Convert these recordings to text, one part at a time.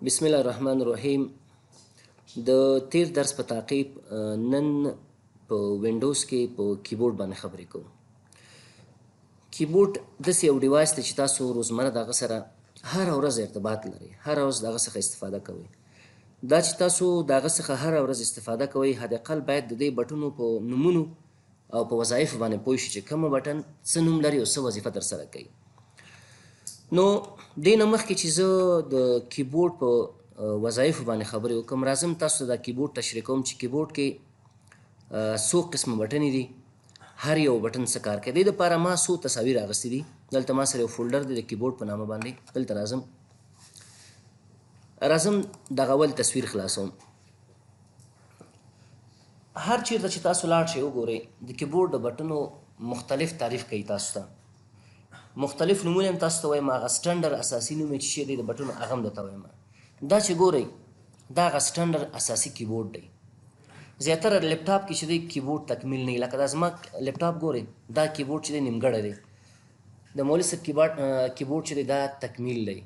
بسم الله الرحمن الرحیم. د تیر درس په تعقیب نن په وینډوز کې په کیبورډ باندې خبرې کوو. کیبورډ داسې یو device دی چې تاسو روزمره د هغه سره هره ورځ ارتباط لرئ، هره ورځ د هغه څخه استفاده کوئ. دا چې تاسو د هغه څخه هره ورځ استفاده کوئ، حد اقل باید د دې بټونو په نومونو او په وظایفو باندې پوه شئ چې کوم بټن څه نوم لري او څه وظیفه ترسره کوي. نو دې نه مخکې چې زه د کیبورډ په وظایفو باندې خبرې وکړم، راځم تاسو ته دا کیبورډ تشریح کوم چې کیبورډ کې څو قسمه بټنې دي، هر یو بټن څه کار کوي. دې لپاره ما څو تصاویر اخیستي دي. دلته ما سره یو folder دی د کیبورډ په نامه باندې. دلته راځم دغه اول تصویر خلاصوم. هر چیرته چې تاسو لاړ شئ وګورئ، د کیبورډ د بټنو مختلف تعریف کوي، تاسو ته مختلف نومونه هم تاسو ته وایم. هغه سټنډر اساسي نوم یې چې دی د بټنو هغه هم درته وایم. دا چې ګورئ دا هغه سټنډر اساسي کیبورډ دی. زیاتره لپټاپ کې چې دی کیبورډ تکمیل نه وي، لکه دا زما لپټاپ ګورئ، دا کیبورډ چې دی نیمګړی دی. د مولوي صاحب کیبورډ چې دی دا تکمیل دی.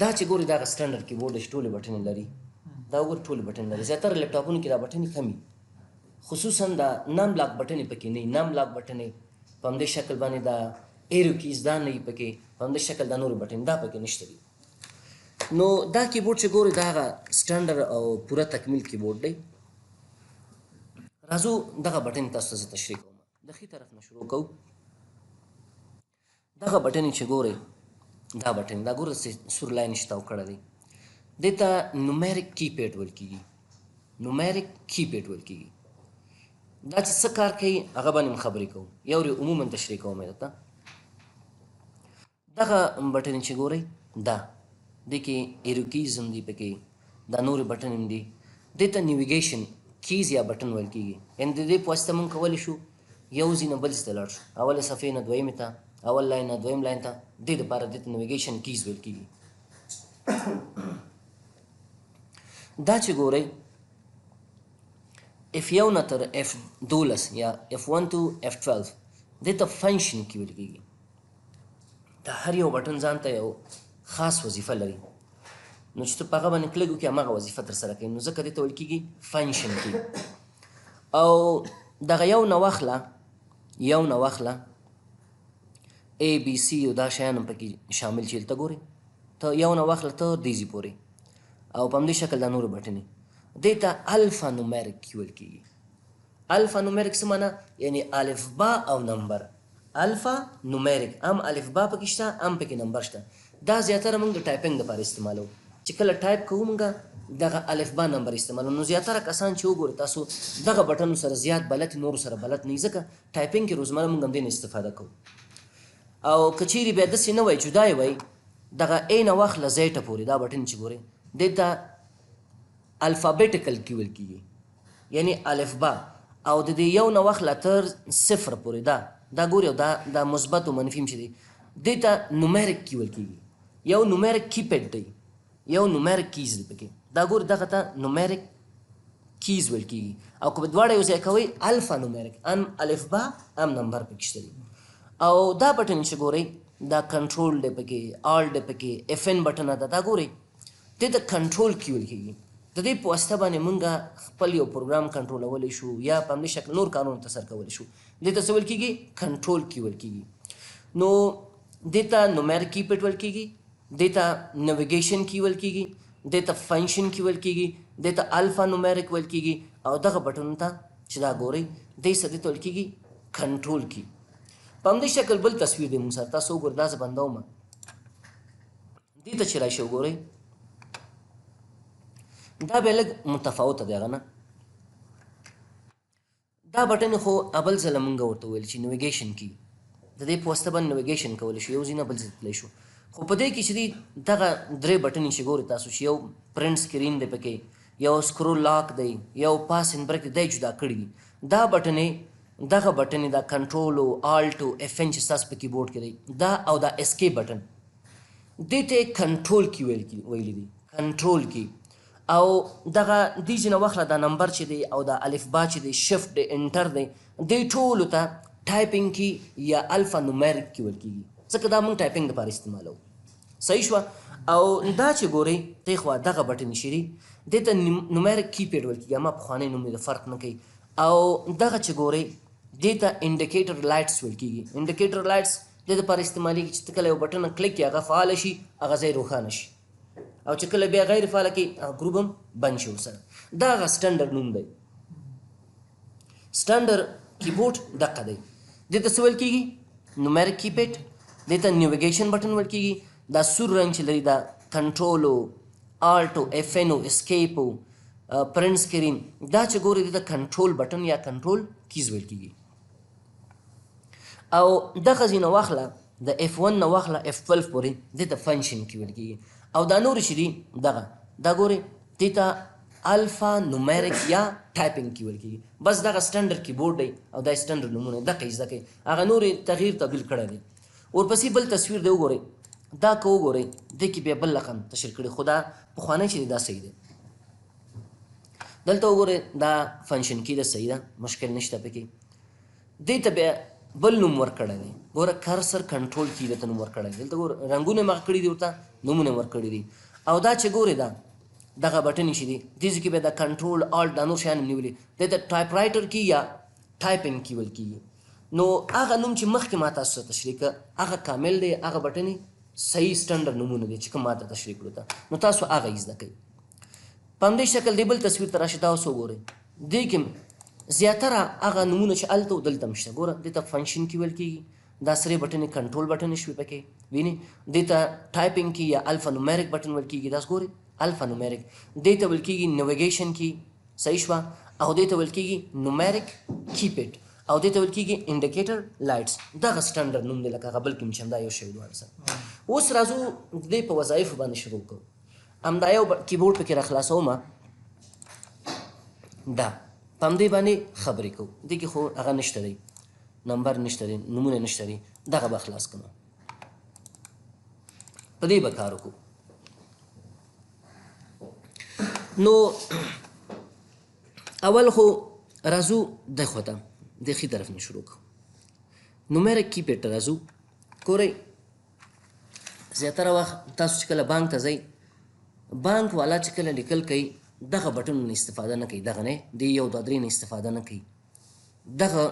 دا چې ګورئ دا هغه سټنډر کیبورډ دی چې ټولې بټنې لري. دا وګورئ ټولې بټنې لري. زیاتره لپټاپونو کې دا بټنې کمې، خصوصا دا num lock بټنې پکې نه وي. num lock بټنې په همدې شکل باندې دا arrow keys دا نه وي پکې، په همدې شکل دا نورې بټنې دا پکې نشته دي. نو دا کیبورډ چې ګورئ دا هغه سټنډر او پوره تکمیل کیبورډ دی. راځو دغه بټنې تاسو ته زه تشریح کوم. د ښي طرف نه شروع کوو. دغه بټنې چې ګورئ، دا بټنې دا ګورئ چې سور line یې تاو کړی دی، دې ته numeric keypad ویل کېږي. numeric keypad ویل کېږي. دا چې څه کار کوي هغه باندې هم خبرې کوو، یو ری عموما تشریح کوم یې درته. دغه بټنې چې ګورئ دا دې کې arrow keys هم دي پکې، دا نورې بټنې هم دي. دې ته navigation keys یا بټن ویل کېږي. یعنې د دې په واسطه موږ کولی شو یو ځای نه بل ځای ته لاړ شو، اولې صفحې نه دویمې ته، اول line نه دویم line ته. دې دپاره دې ته navigation keys ویل کېږي. دا چې ګورئ F یو نه تر F 12 یا F 1 to F 12 دې ته function key ویل کېږي. دا هر یو بټن ځان ته یو خاص وظیفه لري، نو چې ته په هغه باندې کلیک وکړې هماغه وظیفه ترسره کوي، نو ځکه دې ته ویل کېږي function key. او دغه یو نه واخله، یو نه واخله A B C او دا شیان هم پکې شامل چې دلته ګورې، ته یو نه واخله تر دې ځای پورې، او په همدې شکل دا نورې بټنې دې ته alphanumeric key ویل کېږي. alphanumeric څه معنا؟ یعنې الف با او نمبر. alphanumeric هم الف با پکې شته هم پکې نمبر شته. دا زیاتره موږ د typing دپاره استعمالوو، چې کله ټایپ کوو موږ دغه الف با نمبر استعمالوو. نو زیاتره کسان چې وګورئ تاسو دغه بټنو سره زیات بلد، نورو سره بلد نه وي، ځکه typing کې روزمره موږ همدې نه استفاده کوو. او که چیرې بیا داسې نه وای، جدا یې وای، دغه A نه واخله Z پورې دا بټن چې ګورئ دې ته alphabetical key ویل کېږي، یعنې الف با. او د دې یو نه واخله تر صفر پورې دا دا ګوري، او دا مثبت او منفي هم چې دی دې ته numeric key ویل کېږي. یو numeric keypad دی، یو numeric keys دی پکې. دا ګوري دغه ته numeric keys ویل کېږي. او که دواړه یو ځای کوئ alphanumeric، هم الف با هم نمبر پکې شته دي. او دا بټن چې ګورئ دا کنټرول دی پکې، Alt دی پکې، Fn بټن ده، دا ګورئ دې ته control key ویل کېږي. د دې په واسطه باندې مونږ خپل یو پروګرام کنټرولولی شو یا په همدې شکل نور کارونه ترسره کولی شو. دې ته څه ویل کېږي؟ control key ویل کېږي. نو دې ته numeric keypad ویل کېږي، دې ته navigation key ویل کېږي، دې ته function key ویل کېږي، دې ته alphanumeric ویل کېږي. او دغه بټنو ته چې دا ګورئ دې څه دې ته ویل کېږي control key. په همدې شکل بل تصویر دی مونږ سره، تاسو وګورئ، دا زه بندوم. دې ته چې راشئ وګورئ دا بیا لږ متفاوته دی هغه نه. دا بټن خو اول ځله مونږ ورته وویل چې navigation key، د دې په واسطه باندې navigation کولی شو، یو ځای نه بل ځای تللی شو. خو په دې کې چې دی دغه درې بټنې چې ګورئ تاسو، چې یو print screen دی پکې، یو scroll lock دی، یو pause and break دی، دا یې جدا کړي دي. دا بټنې، دغه بټنې دا کنټرول او Alt او Fn چې ستاسو په کیبورډ کې دی دا، او دا escape بټن دې ته control key ویلي دي، control key. او دغه دې ځای نه واخله دا نمبر چې دی او دا الف با چې دی، shift دی، enter دی، دې ټولو ته typing key یا alphanumeric key ویل کېږي، ځکه دا موږ typing دپاره استعمالوو. صحیح شوه. او دا چې ګورئ دې خوا دغه بټن چې دي، دې ته numeric keypad ویل کېږي، اما پخوانی نوم دی، فرق نه کوي. او دغه چې ګورئ دې ته indicator lights ویل کېږي. indicator lights دې لپاره استعمالېږي چې ته کله یو بټن کلیک کړې، هغه فعال شي، هغه ځای روښانه شي، او چې کله بیا غیر فعال کړي، هغه ګروپ هم بند شي ورسره. دا هغه سټنډرډ نوم دی. سټنډرډ کیبورډ دقه دی. دې ته څه ویل کېږي؟ numeric keypad. دې ته navigation button ویل کېږي. دا سور رنګ چې لري، دا کنټرول او alt او F n او escape او print screen، دا چې ګوري دې ته control button یا control keys ویل کېږي. او دغه ځینې واخله، د F 1 نه واخله F 12 پورې، دې ته function key ویل کېږي. او دا نور چې دي، دغه دا ګوري، دې ته alphanumeric یا typing key ویل کېږي. بس دغه سټنډرډ کیبورډ دی او دا سټنډرډ نومونه دقه یې زده کوي. هغه نورې تغییر تبدیل کړی دی. ورپسې بل تصویر دی، وګورئ. دا که وګورئ، دې کې بیا بل رقم تشریح کړی، خو دا پخوانی چې دی دا صحیح دی. دلته وګورئ، دا function key ده، صحیح ده، مشکل نشته پکې. دې ته بیا بل نوم ورکړی دی. ګوره، cursor control key دته نوم ورکړی دی. دلته ګوره، رنګونه یې مخ کړي دي، ورته نومونه یې ورکړي دي. او دا چې ګورې، دا دغه بټنې چې دي، دې ځای کې بیا د control alt دا نور شیان هم نیولي. دې ته typewriter key یا typing key ویل کېږي. نو هغه نوم چې مخکې ما تاسو ته تشریح کړ، هغه کامل دی، هغه بټنې صحیح سټنډرډ نومونه دي چې کوم ما ته تشریح کړو ته، نو تاسو هغه یې زده کوئ. په همدې شکل دې بل تصویر ته راشئ، دا اوس وګورئ. دې کې زیاتره هغه نومونه چې هلته و، دلته هم شته. ګوره، دې ته function key ویل کېږي. دا سرې بټنې کنټرول بټنې شوې پکې ویني. دې ته typing key یا alphanumeric button ویل کېږي. دا ګورئ، alphanumeric. دې ته ویل کېږي navigation key، صحیح شوه. او دې ته ویل کېږي numeric keypad، او دې ته ویل کېږي indicator lights. دغه سټنډرډ نوم دی، لکه هغه بل کې چې همدا یو شی دواړه سره. اوس راځو دې په وظایفو باندې شروع کوو. همدا یو کیبورډ پکې را خلاصوم، دا په همدې باندې خبرې کوو. دې کې خو هغه نشته دی، نمبر نشته دی، نومونه نشته دی. دغه به خلاص کړم، په دې به کار وکړو. نو اول خو راځو د خوا ته، د ښي طرف نه شروع کوو. numeric keypad ته راځو. ګورئ، زیاتره وخت تاسو چې کله بانک ته ځئ، بانک والا چې کله لیکل کوي، دغه بټنو نه استفاده نه کوي. دغه نه د یو دوه درې نه استفاده نه کوي، دغه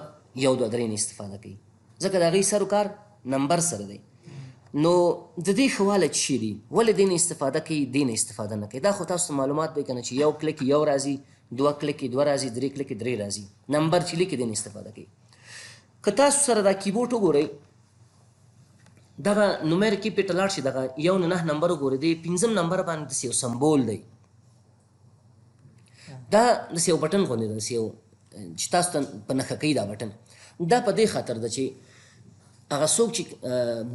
یو دوه درې نه استفاده کوي، ځکه د هغې سر کار نمبر سره دی. نو د دې ښه والی څه شی دی؟ ولې دې نه استفاده کوي، دې نه استفاده نه کوي؟ دا خو تاسو ته معلومات دی که نه چې یو کلیک یو راځي، دوه کلیک دوه راځي، درې کلیک درې راځي. نمبر چې لیکي، دې نه استفاده کوي. که تاسو سره دا کیبورډ وګورئ، دغه numeric keypad ته لاړ شئ، دغه یو نه نهه نمبر وګورئ. د پنځم نمبر باندې داسې یو سمبول دی، دا داسې یو بټن غوندې ده، داسې یو چې تاسو ته په نښه کوي. دا بټن دا په دې خاطر ده چې هغه څوک چې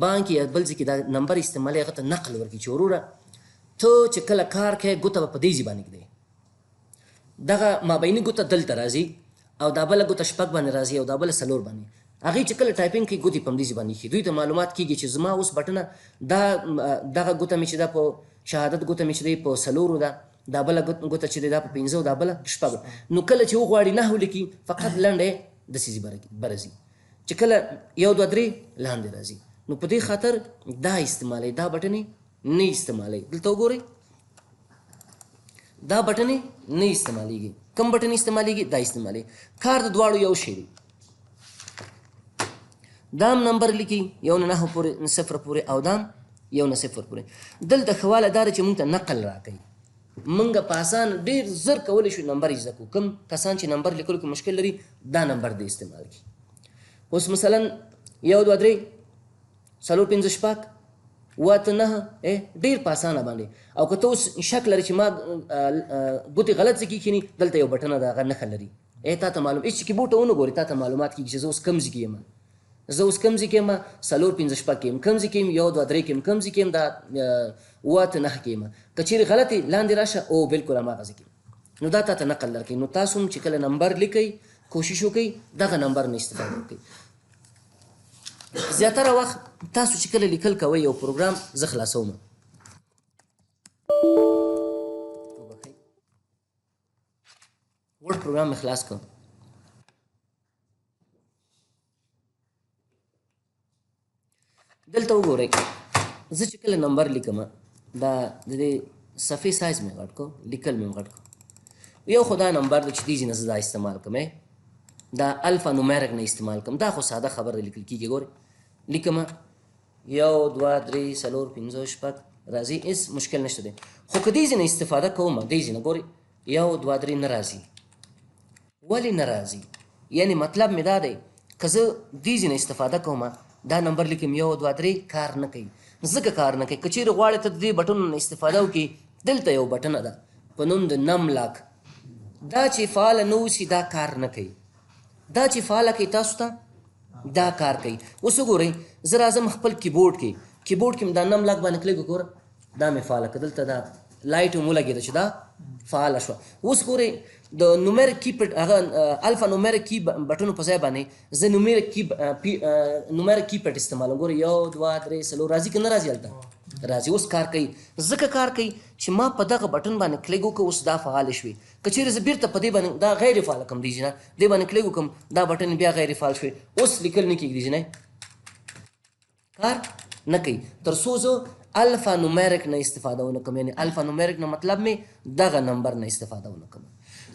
بانک یا بل ځای کې دا نمبر استعمالوي، هغه ته نقل ورکړي چې وروره، ته چې کله کار کوې، ګوته به په دې ځای باندې ږدې. دغه مابیني ګوته دلته راځي، او دا بله ګوته شپږ باندې راځي، او دا بله څلور باندې. هغې چې کله typing کوي، ګوتې په همدې ځای باندې ایښي. دوی ته معلومات کېږي چې زما اوس بټنه دا دغه ګوته مې چې ده، په شهادت ګوته مې چې دی، په څلورو ده، دا بله ګوته چې دی، دا په پنځه، دا بله شپږ. نو کله چې وغواړي نهه ولیکي، فقط لنډه داسې ځي بره ځي. چې کله یو دوه درې، لاندې راځي. نو په دې خاطر دا استعمالوي، دا بټنې نه استعمالوي. دلته وګورئ، دا بټنې نه استعمالیږي. کوم بټن استعمالیږي؟ دا استعمالوي. کار د دواړو یو شی دی. دام نمبر لیکي یو نه نهه پورې، صفر پورې، او دام یو نه صفر پورې. دلته ښه والی دا دی چې موږ ته نقل راکوي. موږ په اسان ډېر زر کولی شو نمبر یې زده کړو. کوم کسان چې نمبر لیکلو کې مشکل لري، دا نمبر دې استعمال کړي. اوس مثلا یو دوه درې څلور پنځه شپږ اووه اته نهه، ډېر په اسانه باندې. او که ته اوس شک لرې چې ما ګوتې غلط ځای کې کښېني، دلته یو بټنه ده، هغه نښه لري. تا ته معلوم هېڅ چې کیبورډ ته ونه ګورې، تا ته معلومات کېږي چې زه اوس کوم ځای کې یم. زه اوس کوم ځای کې یم؟ څلور پنځه شپږ کې یم. کوم ځای کې یم؟ یو دوه درې کې یم. کوم ځای کې یم؟ دا اووه اته نهه کې یم. که چېرې غلط یې، لاندې راشه، او بالکل هماغه ځای کې. نو دا تا ته نقل درکوي. نو تاسو هم چې کله نمبر لیکئ، کوشش وکړئ دغه نمبر نه استفاده وکړئ. زیاتره وخت تاسو چې کله لیکل کوئ، یو پروګرام زه خلاصوم، وبخښئ، Word پروګرام مې خلاص کړ. دلته وګورئ، زه چې کله نمبر لیکم، دا د دې صفحې سایز مې غټ کو، لیکل مې غټ کو. یو خو دا نمبر دی چې دې ځای نه زه دا استعمال کوم، دا الفا نومریک نه استعمال کوم. دا خو ساده خبره لیکل کېږي. ګورئ لیکم 1 2 3 4 5 6 راځي، هېڅ مشکل نشته دی. خو که دې ځای نه استفاده کوم، دې ځای نه ګورئ 1 2 3 نه راځي. ولې نه راځي؟ یعنی مطلب مې دا دی که زه دې ځای نه استفاده کوم، دا نمبر لیکم 1 2 3 کار نه کوي. ځکه کار نه کوي که چیرې غواړې ته د دې بټن نه استفاده وکړي، دلته یو بټنه ده په نوم د Num Lock، دا چې فعاله نه اوسي دا کار نه کوي. دا چې فعاله کوي تاسو ته دا کار کوي. اوس وګورئ زه راځم خپل کیبورډ کې، کیبورډ کې مې دا Num Lock باندې کلیک وکړه، دا مې فعاله کړه. دلته دا لایټ هم ولګېده چې دا فعاله شوه. اوس ګورئ د numeric keypad هغه alphanumeric key بټنو په ځای باندې زه numeric keypad استعمالوم. ګورئ 1 2 3 4 راځي که نه راځي؟ هلته راځي. اوس کار کوي. ځکه کار کوي چې ما په دغه بټن باندې کلیک وکړ، اوس دا فعال شوې. که چیرې زه بیرته په دې باندې دا غیر فعال کړم، دې ځای نه دې باندې کلیک وکړم، دا بټن بیا غیر فعال شوې. اوس لیکل نه کېږي، دې ځای نه کار نه کوي تر څو زه alphanumeric نه استفاده ونه کوم. یعنې alphanumeric نه مطلب مې دغه نمبر نه استفاده ونه کوم.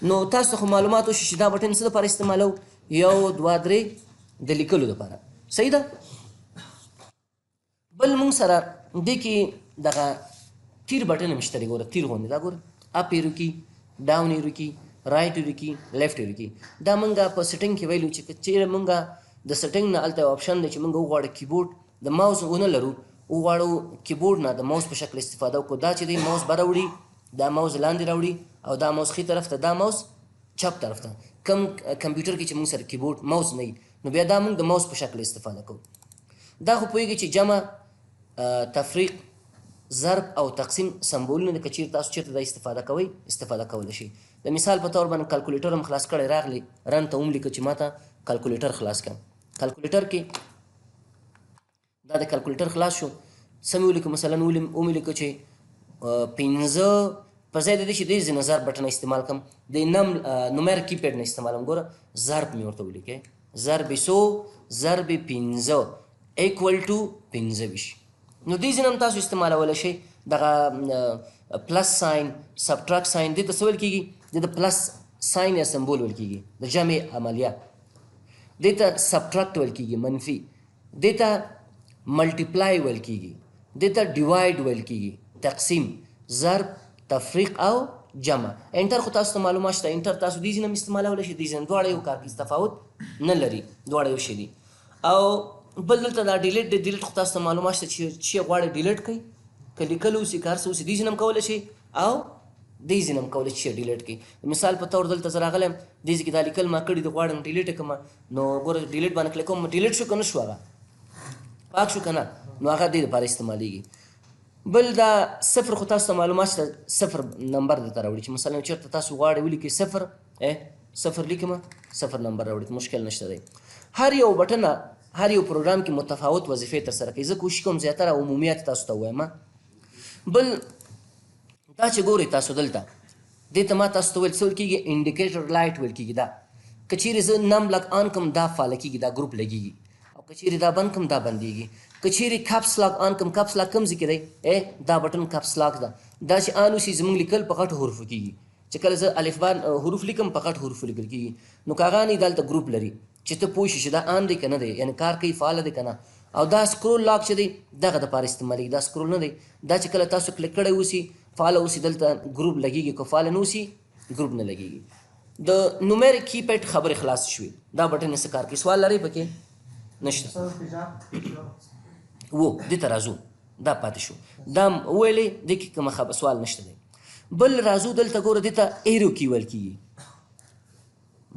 نو تاسو خو معلومات وشي چې دا بټن څه دپاره استعمالوو؟ 1 2 3 د لیکلو دپاره. صحیح ده؟ بل مونږ سره دې کې دغه تیر بټن هم شته دی. ګوره تیر غوندې دا ګوره، up arrow key، down arrow key، right arrow key، left arrow key. دا مونږ په setting کې ویلو چې که چیرې مونږ د setting نه هلته یو option دی چې مونږ وغواړو کیبورډ د ماوس ونه لرو، وغواړو کیبورډ نه د ماوس په شکل استفاده وکړو، دا چې دی ماوس بره وړي، دا ماوس لاندې راوړي، او دا ماوس ښي طرف ته، دا ماوس چپ طرف ته. کم کمپیوټر کې چې موږ سره کیبورډ ماوس نه وي، نو بیا دا موږ د ماوس په شکل استفاده کوو. دا خو پوهېږئ چې جمع، تفریق، ضرب او تقسیم سمبولونه دي. که چیرې تاسو چیرته دا استفاده کوئ، استفاده کولی شئ. د مثال په تور باندې کلکولیټر هم خلاص کړی، راغلی run ته هم لیکه چې ما ته کلکولیټر خلاص کړم. کلکولیټر کې دا د کلکولیټر خلاص شو، څه مې ولیکه؟ مثلا ومې لیکه چې 5 په ځای د دې چې دې ځای نه ضرب بټن استعمال کړم، د numeric keypad نه استعمالوم. ګوره ضرب مې ورته ولیکه، ضرب څو؟ ضرب 5 equal to 25. نو دې ځای نه هم تاسو استعمالولی شئ دغه plus sign، subtract sign. دې ته څه ویل کېږي؟ دې ته plus sign یا سمبول ویل کېږي، د جمع عملیه. دې ته subtract ویل کېږي، منفي. دې ته multiply ویل کېږي، دې ته divide ویل کېږي، تقسیم، ضرب، تفریق او جمع. enter خو تاسو ته معلومات شته، enter تاسو دې ځای نه هم استعمالولی شئ، دې ځای نه، دواړه یو کار کوي، تفاوت نه لري، دواړه یو شی دي. او بل دلته دا delete دی، delete خو تاسو ته معلومات شته چې غواړئ delete کړئ، که لیکل اوسي که هر څه اوسي، دې ځای نه هم کولی شئ او دې ځای نه هم کولی شئ چې delete کړئ. مثال په تور دلته زه راغلی یم، دې ځای کې دا لیکل ما کړي دي، غواړم delete یې کړم، نو ګوره delete باندې کلیک کوم، delete شو که نه شو، هغه پاک شو که نه، نو هغه دې لپاره استعمالېږي. بل دا صفر خو تاسو ته معلومات شته، صفر نمبر درته راوړي چې مثلا چېرته تاسو غواړئ ولیکئ صفر، صفر لیکم، صفر نمبر راوړي، مشکل نشته دی. هر یو بټنه هر یو پروګرام کې متفاوت وظیفې ترسره کوي. زه کوشش کوم زیاتره عمومیت تاسو ته ووایم. بل دا چې ګورئ تاسو دلته دې ته ما تاسو ته ویل څه ویل کېږي؟ indicator light ویل کېږي. دا که چیرې زه Num Lock on کړم دا فعاله کېږي، دا ګروپ لګېږي، او که چیرې دا بند کړم دا بندېږي. که چیرې caps lock on کړم، caps lock کوم ځای کې دی؟ دا بټن caps lock ده، دا چې on وشي زموږ لیکل په غټو حروفو کېږي. چې کله زه الفبا حروف لیکم په غټو حروفو لیکل کېږي. نو که هغه نه دلته ګروپ لري چې ته پوه شې چې دا on دی که نه دی، یعنې کار کوي فعاله دی که نه. او دا scroll lock چې دی دغه دپاره استعمالېږي، دا scroll نه دی، دا چې کله تاسو کلیک کړی اوسي فعاله اوسي دلته ګروپ لګېږي، که فعاله نه اوسي ګروپ نه لګېږي. د numeric keypad خبرې خلاص شوې، دا بټن یې څه کار کوي؟ سوال لرئ پکې؟ نشته. و دې ته راځو، دا پاتې شو، دا وویلې، دې کې کومه سوال نشته دی. بل راځو دلته ګوره دې ته arrow key ویل کېږي.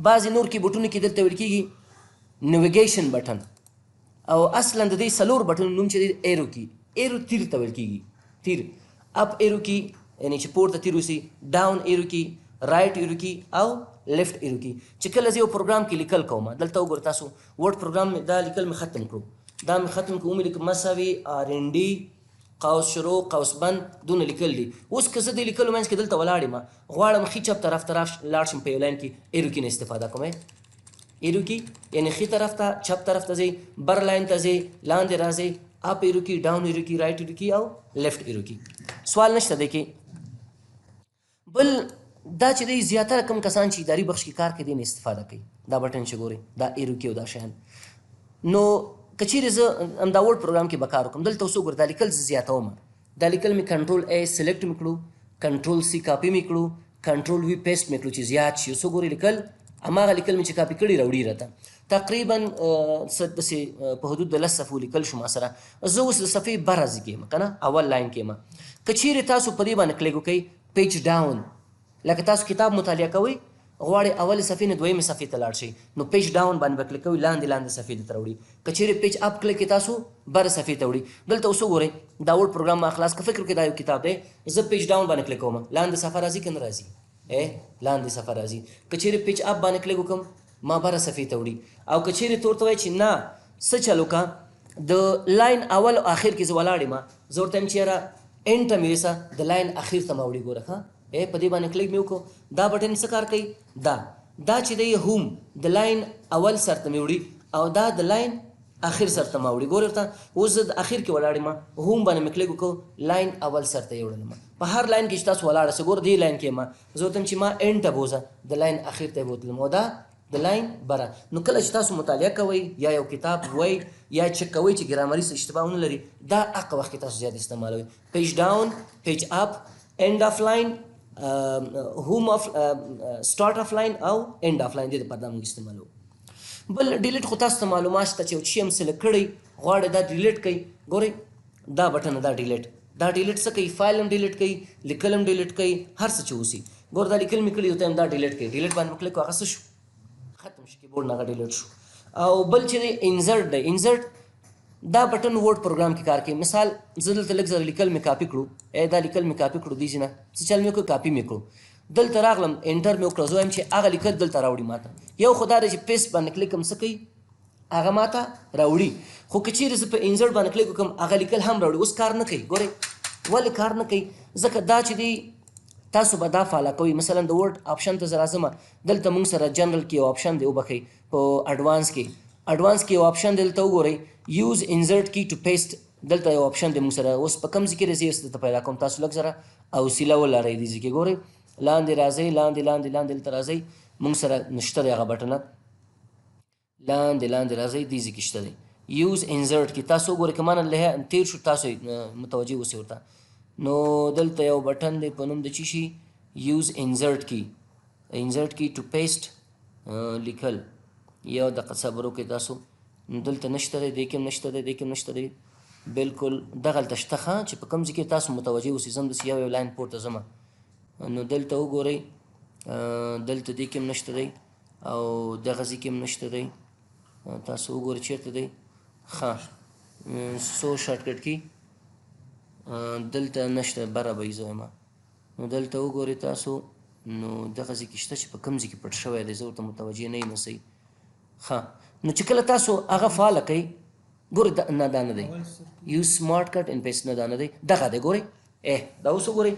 بعضې نور کیبورډونو کې دلته ویل کېږي navigation button، او اصلا د دې څلور بټنو نوم چې دی arrow key، arrow تیر ته ویل کېږي، تیر. up arrow key یعنې چې پورته تیر اوسي، down arrow key، right arrow key او left arrow key. چې کله زه یو پروګرام کې لیکل کوم، دلته وګوره تاسو Word پروګرام مې دا لیکل مې ختم کړو، دا مې ختم کړو، ومې لیکم مساوي RND قوس شروع قوس بند، دونه لیکل دي. اوس که زه د لیکلو منځ کې دلته ولاړ یم، غواړم ښي چپ طرف ته لاړ شم، په یو line کې arrow key نه استفاده کوم. arrow key یعنې ښي طرف ته چپ طرف ته ځئ، بر line ته ځئ، لاندې راځئ، up arrow key، down arrow key، right arrow key او left arrow key. سوال نشته دی کې. بل دا چې دی زیاتره کم کسان چې اداري بخش کې کار کوي دې نه استفاده کوي، دا بټن چې ګورئ دا arrow key او دا شیان. نو که چیرې زه همدا Word پروګرام کې به کار وکړم، دلته اوس وګوره دا لیکل زه زیاتوم، دا لیکل مې control A select مې کړو، control C copy مې کړو، control V paste مې کړو چې زیات شي. اوس وګورئ لیکل هماغه لیکل مې چې کاپي کړي راوړي راته تقریبا څه داسې په حدود د 10 صفحو لیکل شو ما سره. زه اوس د صفحې بره ځي کې یم که نه، اول line کې یم. که چیرې تاسو په دې باندې click وکړئ page down، لکه تاسو کتاب مطالعه کوئ غواړئ اولې صفحې نه دویمې صفحې ته لاړ شئ، نو page down باندې به click کوئ، لاندې لاندې صفحې ته راوړي. که چیرې page up click کړئ تاسو بره صفحې ته وړي. دلته اوس وګورئ دا Word پروګرام ما خلاص که فکر وکړئ دا یو کتاب دی، زه page down باندې click کوم، لاندې صفحه راځي که نه راځي؟ لاندې صفحه راځي. که چیرې page up باندې click وکړم ما بره صفحې ته وړي. او که چیرې ته ورته وایې چې نه څه چل وکړه، د line اول او اخر کې زه ولاړ یم، زه ورته وایم چې یاره end ته مې ویسه، د line اخر ته ما وړي. ګوره ښه په دې باندې click مې وکړو، دا بټن څه کار کوي؟ دا چې دی home د line اول سر ته مې وړي او دا د line اخر سر ته ما وړي. ګوره ورته اوس زه د اخر کې ولاړ یم، home باندې مې click وکړو، line اول سر ته یې وړلم. په هر line کې چې تاسو ولاړ سئ، ګوره دې line کې یم، زه ورته وایم چې ما end ته بوځه، د line اخر ته یې بوتلم او دا د line بره. نو کله چې تاسو مطالعه کوئ یا یو کتاب وای یا چک کوئ چې ګرامري څه اشتباه ونه لري، دا هغه وخت کې تاسو زیات استعمالوئ. page down، page up، end of line، home of start of line او end of line، دې لپاره دا موږ استعمالوو. بل delete خو تاسو ته معلومات شته چې یو څه هم select کړئ غواړئ دا delete کړئ، ګورئ دا بټن دا delete، دا delete څه کوي؟ فایل هم delete کوي، لیکل هم delete کوي، هر څه چې اوسي. ګوره دا لیکل مې کړي ته هم دا delete کوي، delete باندې مې click وکړ، هغه څه شو؟ ختم شو، کیبورډ نه هغه delete شو. او بل چې دی insert دی، insert دا بټن Word پروګرام کې کار کوي. مثال زه دلته لږ زره لیکل مې کاپي کړو، دا لیکل مې کاپي کړو، دې ځای نه څه چل مې وکړ؟ کاپي مې کړو، دلته راغلم enter مې وکړه، زه وایم چې هغه لیکل دلته راوړي ماته. یو خو دا دی چې paste باندې click هم څه کوي؟ هغه ماته راوړي. خو که چیرې زه په insert باندې click وکړم هغه لیکل هم راوړي. اوس کار نه کوي. ګورئ ولې کار نه کوي؟ ځکه دا چې دی تاسو به دا فعاله کوئ. مثلا د Word option ته زه راځم، دلته موږ سره جنرال کې یو option دی، وبخښئ په advance کې، advance کې یو option دی، دلته وګورئ use insert key to paste، دلته یو option دی موږ سره. اوس په کوم ځای کې راځي اوس دلته پیدا کوم، تاسو لږ زره حوصله ولرئ. دې ځای کې ګورئ لاندې راځئ، لاندې لاندې لاندې دلته راځئ، موږ سره نشته دی هغه بټنه، لاندې لاندې راځئ، دې ځای کې شته دی use insert key. تاسو وګورئ که ما نه له تېر شو تاسو متوجه اوسئ ورته. نو دلته یو بټن دی په نوم د چی شي؟ use insert key، insert key to paste لیکل. یو دقیقه صبر وکړئ تاسو. نو دلته نشته دی، دې کې هم نشته دی، دې کې هم نشته دی، بالکل دغلته شته. ښه چې په کوم ځای کې تاسو متوجه اوسئ. زه هم داسې یو یو line پورته ځم، نو دلته وګورئ، دلته دې کې هم نشته دی او دغه ځای کې هم نشته دی. تاسو وګورئ چېرته دی. ښه څو shortcut key دلته نشته، بره به یې زه وایم. نو دلته وګورئ تاسو، نو دغه ځای کې شته چې په کوم ځای کې پټ شوی دی، زه ورته متوجه نه یم صحیح. ښه نو چې کله تاسو هغه فعاله کړئ، ګورئ نه دا نه دی use shortcut in paste، نه دا نه دی، دغه دی. ګورئ دا اوس وګورئ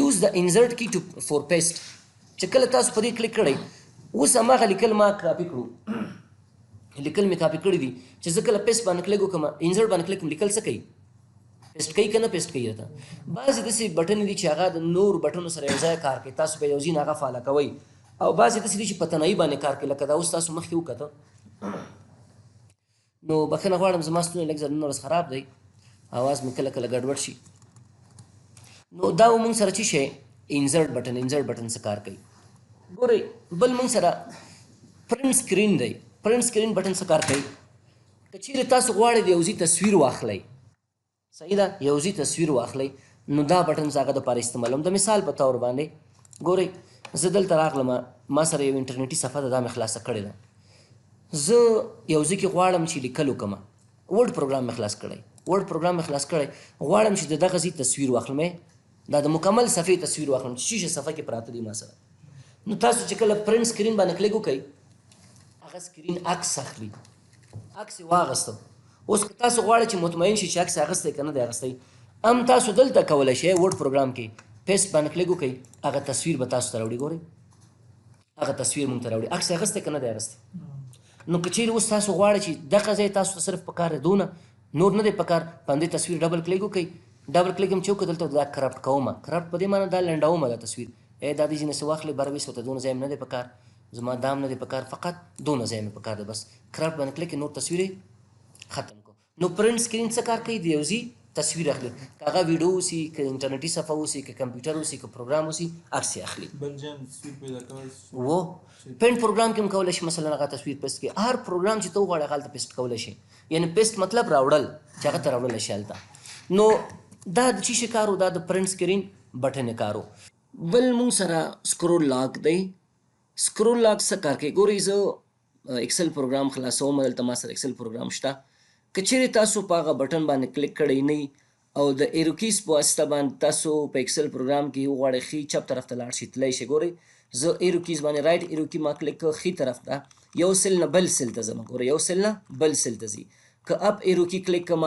use the insert key to for paste. چې کله تاسو په دې click کړئ، اوس هماغه لیکل ما کاپي کړو، لیکل مې کاپي کړي دي. چې زه کله paste باندې click وکړم، insert باندې click کوم، لیکل څه کوي؟ paste کوي که نه paste کوي راته. بعضې داسې بټنې دي چې هغه د نور بټنو سره یو ځای کار کوي، تاسو به یو ځای نه هغه فعاله کوئ. او بعضې داسې دي چې په تنهایي باندې کار کوي، لکه دا اوس تاسو مخکې وکته. نو بښنه غواړم، زما ستونی لږ زر نن ورځ خراب دی، اواز مې کله کله ګډوډ شي. نو دا موږ سره چې شی insert بټن، insert بټن څه کار کوي؟ ګورئ بل موږ سره print screen دی. print screen بټن څه کار کوي؟ که چیرې تاسو غواړئ د یو ځای تصویر واخلئ، صحیح ده، یو ځای تصویر واخلئ، نو دا بټن زه هغه دپاره استعمالوم. د مثال په طور باندې ګورئ زه دلته راغلم، ما سره یو انټرنیټي صفحه ده، دا مې خلاصه کړې ده. زه یو ځای کې غواړم چې لیکل وکړم، Word پروګرام مې خلاص کړی، Word پروګرام مې خلاص کړی، غواړم چې د دغه ځای تصویر واخلم، دا د مکمل صفحې تصویر واخلم چې څه صفحه کې پراته دي ما سره. نو تاسو چې کله print screen باندې click وکړئ، هغه screen عکس اخلي، عکس یې واخیستو. اوس که تاسو غواړئ چې مطمئن شئ چې عکس یې اخیستی که نه دی اخیستی، هم تاسو دلته کولی شئ Word پروګرام کې paste باندې click وکړئ، هغه تصویر به تاسو ته راوړي. ګورئ هغه تصویر مونږ ته راوړي، عکس یې اخیستی که نه دی اخیستی. نو که چیرې اوس تاسو غواړئ چې دغه ځای تاسو ته صرف پکار دی، دونه نور نه دی پکار، په همدې تصویر double click وکړئ، double click هم چې وکړ دلته دا crop کوم. crop په دې معنی دا لنډوم دا تصویر، ای دا دې ځینې څه واخلې بره ویسه ورته، دونه ځای مې نه دی په کار، زما دام نه دی په کار، فقط دونه ځای مې په کار دی بس. crop باندې کلیک، نور تصویر یې ختم کړو. نو print screen څه کار کوي؟ د یو ځای تصویر اخلي، که هغه ویډیو اوسي، که انټرنیټي صفحه اوسي، که کمپیوټر اوسي، که پروګرام اوسي، عکس یې اخلي. بل ځای تصویر پیدا کول و Paint پروګرام کې هم کولی شي مثلا هغه تصویر paste کړي. هر پروګرام چې ته وغواړې هغه هلته paste کولی شي، یعنې paste مطلب راوړل چې هغه ته راوړلی شي هلته. نو دا د څه شي کار و؟ دا د print screen button کار و. بل مونږ سره scroll lock دی. scroll lock څه کار کوي؟ ګورئ زه Excel پروګرام خلاصوم، دلته ما سره Excel پروګرام شته. که چیرې تاسو په هغه button باندې کلیک کړی نه او د arrow keys په واسطه باندې تاسو په Excel پروګرام کې وغواړئ ښي چپ طرف ته لاړ شئ تللی شئ. ګورئ زه arrow keys باندې right arrow key ما کلیک کړ، ښي طرف ته یو cell نه بل cell ته ځم. ګورئ یو cell نه بل cell ته ځي. که up arrow key کلیک کړم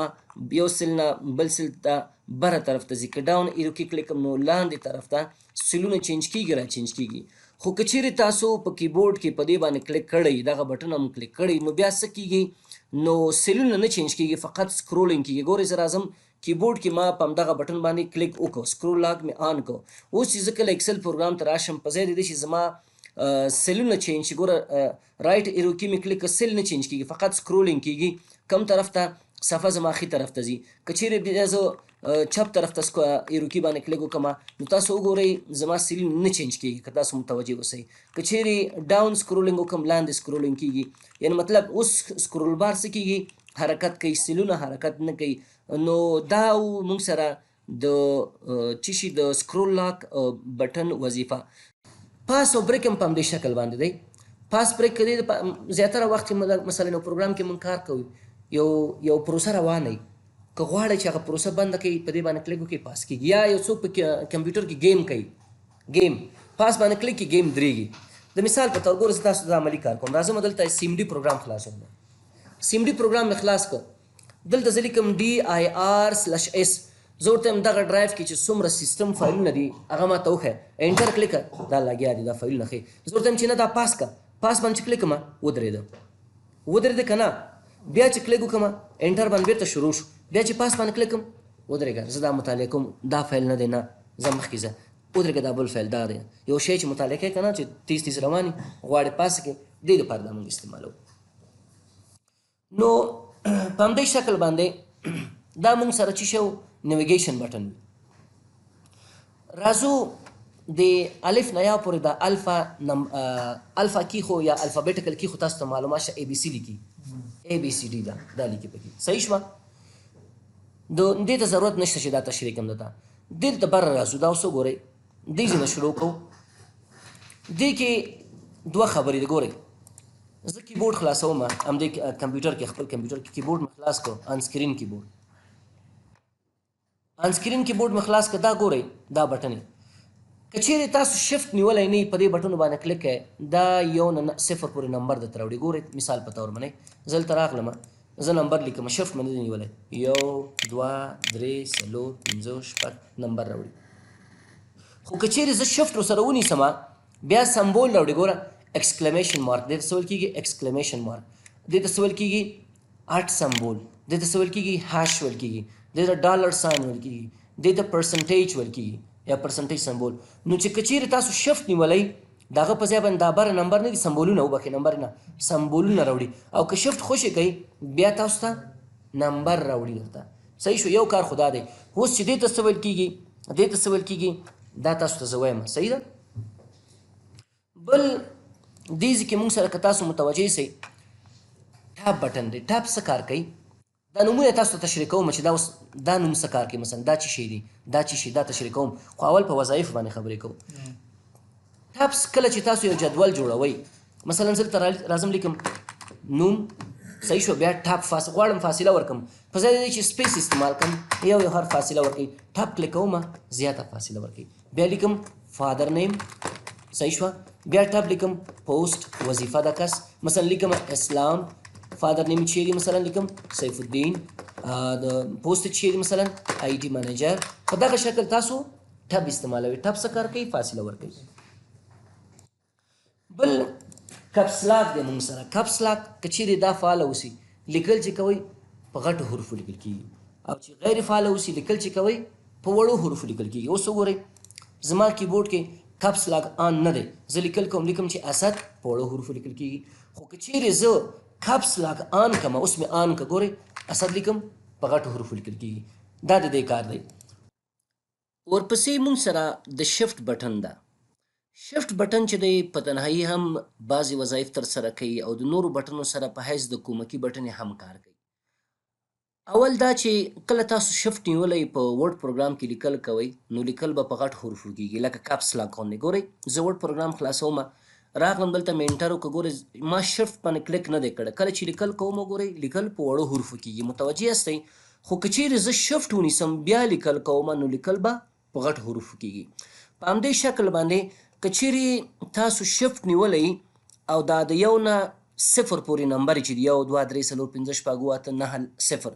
یو cell نه بل cell ته بره طرف ته ځي. که down arrow key کلیک کړم نو لاندې طرف ته cell ونه change کیږي را change کیږي. خو که چیرې تاسو په کیبورډ کې په دې باندې کلیک کړئ، دغه button هم کلیک کړئ، نو بیا څه کیږي؟ نو cell ونه نه change کیږي، فقط scrolling کیږي. ګورئ زه راځم کیبورډ کې ما په همدغه button باندې کلیک وکړو، scroll lock مې on کړو. اوس چې زه کله Excel پروګرام ته راشم په ځای د دې چې زما cell ونه change شي، ګوره right arrow key مې کلیک کړ، cell نه change کیږي، فقط scrolling کیږي. کم طرف ته؟ صفحه زما ښي طرف ته ځي. که چیرې بیا زه چپ طرف ته arrow key باندې کلیک وکړم نو تاسو وګورئ زما cell نه change کیږي، که تاسو متوجه اوسئ. که چیرې down scrolling وکړم لاندې scrolling کیږي، یعنې مطلب اوس scroll bar څه کیږي؟ حرکت کوي، cell ونه حرکت نه کوي. نو دا موږ سره د څه شي د scroll lock button وظیفه. pause او break هم په همدې شکل باندې دی. pause break که دی زیاتره وخت چې مثلا یو پروګرام کې موږ کار کوو، یو پروسه روانه وي، که غواړئ چې هغه پروسه بنده کړئ په دې باندې کلیک وکړئ pause کېږي. یا یو څوک په کمپیوټر کې game کوي، game pause باندې کلیک کړي game درېږي. د مثال په تور ګوره زه تاسو ته عملي کار کوم. راځم دلته CMD پروګرام خلاصوم. CMD پروګرام مې خلاص کړ، دلته زه لیکم DIR/S. زه ورته وایم دغه ډرایو کې چې څومره سیستم فایلونه دي هغه ما ته وښیه. enter کلیک کړه، دا لګیا دي دا فایلونه ښیي. زه ورته وایم چې نه دا pause کړه، pause باندې چې کلیک کړم ودرېده، ودرېده که نه بیا چې کلیک وکړم enter باندې بېرته شروع شو. بیا چې pause باندې کلیک کړم ودرېږه، زه دا مطالعه کوم، دا فایل نه دی، نه زه مخکې ځه، ودرېږه دا بل فایل دا دی. یو شی چې مطالعه کوې که نه چې تیز تیز روان وي غواړې pause کړې، دې دپاره دا موږ استعمالوو. نو په همدې شکل باندې دا موږ سره چې شو navigation button وي. راځو د الف نه یا پورې دا alpha alpha key خو یا alphabetical key خو تاسو ته معلومه شه، A B C لیکي، A B C D دا لیکي پکې، صحیح شوه؟ د دې ته ضرورت نشته چې دا تشریح کړم درته. دې ته بره راځو، دا اوس وګورئ، دې ځای نه شروع کوو. دې کې دوه خبرې دي. ګورئ زه کیبورډ خلاصوم، همدې کمپیوټر کې، خپل کمپیوټر کې کیبورډ مې خلاص کړ، on screen keyboard، on screen keyboard مې خلاص کړ. دا ګورئ دا button، که چیرې تاسو شفت نیولی نه په دې button ونو باندې کلیک کړئ، دا یو نه صفر پورې نمبر درته راوړي. ګورئ مثال په تور باندې زه دلته راغلم، زه نمبر لیکم، شفت مې نه دی نیولی، 1 2 3 4 5 6 نمبر راوړي. خو که چیرې زه شفت ورسره ونیسم بیا symbol راوړي. ګوره exclamation mark، دې ته څه ویل کېږي؟ exclamation mark. دې ته څه ویل کېږي؟ at symbol. دې ته څه ویل کېږي؟ hash ویل کېږي. دې ته dollar sign ویل کېږي. دې ته percentage ویل کېږي یا percentage symbol. نو چې که چیرې تاسو شفت نیولی د هغه په ځای باندې دا بره نمبر نه دي، symbol ونه وبښئ، نمبر نه، symbol ونه راوړي. او که شفت خوشې کوي بیا تاسو ته نمبر راوړي درته. صحیح شو؟ یو کار خو دا دی. اوس چې دې ته څه ویل کېږي، دې ته څه ویل کېږي، دا تاسو ته زه وایم، صحیح ده؟ بل دې ځای کې موږ سره که تاسو متوجه سئ tab button دی. tab څه کار کوي؟ دا نومونه تاسو ته تشریح کوم چې دا اوس دا نوم څه کار کوي، مثلا دا څه شی دی، دا څه شی، دا تشریح کوم، خو اول په وظایف باندې خبرې کوم. tabs کله چې تاسو یو جدول جوړوئ، مثلا زه دلته راځم لیکم نوم، صحیح شو، بیا tab غواړم فاصله ورکړم، په ځای د دې چې space استعمال کړم یو یو حرف فاصله ورکوي، tab کلیک کوم زیاته فاصله ورکوي. بیا لیکم father name، صحیح شوه، بیا tab لیکم پوسټ، وظیفه د کس، مثلا لیکم اسلام، father name چې دی مثلا لیکم سیف الدین، د پوسټ چې دی مثلا IT manager. په دغه شکل تاسو tab استعمالوي. tab څه کار کوي؟ فاصله ورکوي. بل caps lock دی موږ سره. caps lock که چیرې دا فعال اوسي لیکل چې کوئ په غټو حروفو لیکل کېږي، او چې غیر فعال اوسي لیکل چې کوئ په وړو حروفو لیکل کیږي. اوس وګورئ زما کیبورډ کې کپس لاک آن نه دی، زه لیکل کوم، لیکم چې اسد په وړو حروفو لیکل کیږي. خو که چیرې زه کپس لاک آن کړم، اوس مې آن که ګورئ اسد لیکم په غټو حروفو لیکل کیږي. دا د دې کار دی. ورپسې مونږ سره د شفټ بټن ده. شفټ بټن چې دی په تنهایی هم بعضې وظایف ترسره کوي او د نورو بټنو سره په حیث د کومکي بټنې هم کار کوي. اول دا چې کله تاسو شفټ نیولی په ورډ پروګرام کې لیکل کوئ نو لیکل به په غټ حروفو کیږي، لکه کپس لاک غوندې. ګورئ زه ورډ پروګرام خلاصوم، راغلم دلته مې انټر وکړه، ګورئ ما شفټ باندې کلیک نه دی کړی. کله چې لیکل کوم ګورئ لیکل په وړو حروفو کیږي، متوجه یاستئ؟ خو که چیرې زه شفټ ونیسم بیا لیکل کوم نو لیکل به په غټ حروفو کیږي. په همدې شکل باندې که چیرې تاسو شفټ نیولی او دا د یو نه صفر پورې نمبر چې دی، 1 2 3 4 5 6 7 8 9 0،